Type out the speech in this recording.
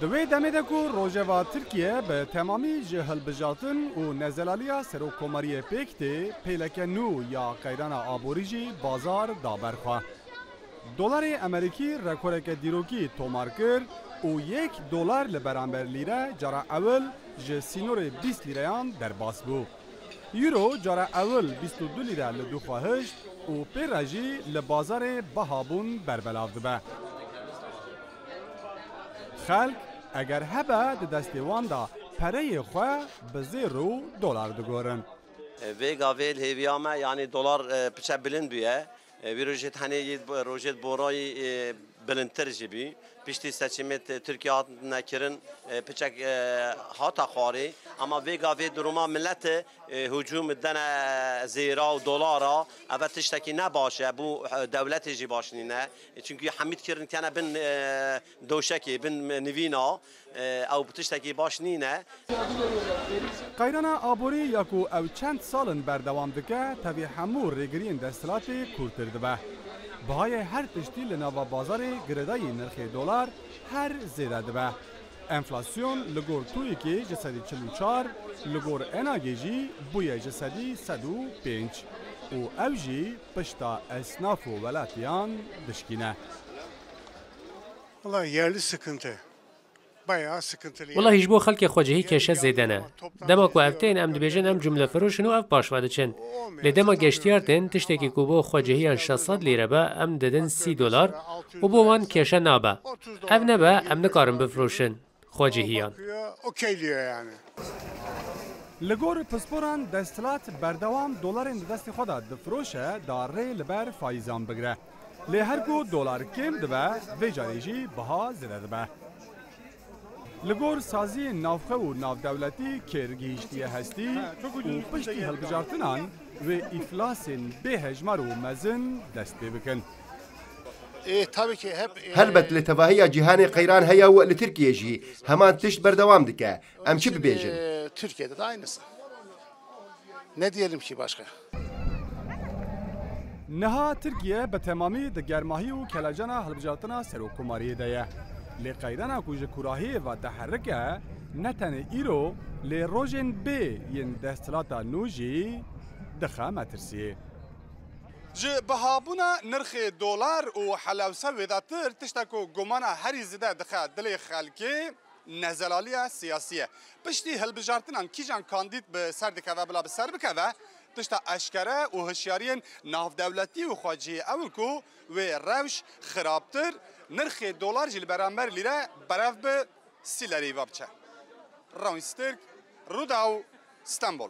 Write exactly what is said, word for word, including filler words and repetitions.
Di wê demê de ku rojeva Tirkiye bi temamî ji hilbijartin û nezelaliya serokkomariyê pêk tê, pêleke nû ya qeyrana aborî jî bazar da ber xwe. Dolarê Amerîkî rekoreke dîrokî tomar kir û yek dolar li beramber lîre cara ewil ji sînorê bîst lîreyan derbas bû. Euro cara ewil bîst û du lîre li dû xwe hişt û pê re jî li bazarê bahabûn berbelav dibe. Xelk eger hebe di destê wan de pereyê xwe bi zêr û dolar digorin. Vê gavê li hêviya me, yanî dolar, e, piçe bilind bûye. E, vî rojê tenê yê bo-, rojê borayî, e, bilindtir jî bî. Piştî seçîmê t-, Tirkiye hatine kirin, e, piçek, e, hata xwarê. Ama vê gavê duruma millet, e, hûcûm dene zêra û dolara. Eve tiştekî ne baş e. Bû, e, dewletê jî baş nîne. E, çunkî hemî kirin kene bin, e, doşekê, bin nivîna. E, ew bi tiştekî baş nîne. Qeyrana aborî ya ku ew çend sal in berdewam dike, tevî hemû rêgiriyên desthilatê kûrtir dibe. Bihayê her tiştî li nava bazarê girêdayî nirxê dolar her zêde dibe. Enflasyon li gor TUYKê ji sedî çil û çar, li gor ENAGê jî bûye ji sedî sed û pênc û ew jî pişta esnaf û welatiyan dişkîne. Vallahi yerli sıkıntı. Bayağı sıkıntılı. Wela hî ji bo xelkê xwecihî keşe zêde ne. Dema ku ev tên, em dibêjin em cumlefiroş in û ev paş ve diçin. Lê dema geştiyar tên, tiştekî ku bo xwecihiyan şeş sed lîre be, em didin sî dolar û bo wan keşe nabe. Ev nebe, em nikarin bifiroşin xwecihiyan. Okey diyor yani. Li gor pisporan, desthilat berdewam dolarên di destê xwe de difiroşe, da rê li ber faîzan bigire. Lê her ku dolar kêm dibe, vê carê jî biha zêde dibe. Li gor saziyên navxwe û navdewletî kêr gihîştiye hestî û piştî hilbijartinan wê îflasên bêhejmar û mezin dest pê bikin. E, tabii ki hep, e, Helbet li tevahiya cîhanê qeyran heye û li Tirkiye jî heman tişt berdewam dike. Em çi bibêjin? E, Türkiye'de de aynısı. Ne diyelim ki başka? Niha Tirkiye bi temamî di germahî û kelejana hilbijartina serokkomariyê de ye. Lê qeyrana ku ji kûrahiyê ve diherike, ne tenê îro, lê rojên bê yên desthilata nû jî dixe metirsiyê. Ji bihabûna nirxê dolar û helewse wêdetir, tişta ku gumana herî zêde dixe dilê xelkê, nezelaliya siyasî ye. Piştî hilbijartinan kîjan kandîd bi ser dikeve bila bi ser bikeve, tişta eşkere û hişyariyên navdewletî û xwecihî ew in ku wê rewş xirabtir, nirxê dolar jî li beramber lîre berev bi sî lerî ve biçe. Rawîn Stirk, Rûdaw, Stenbol.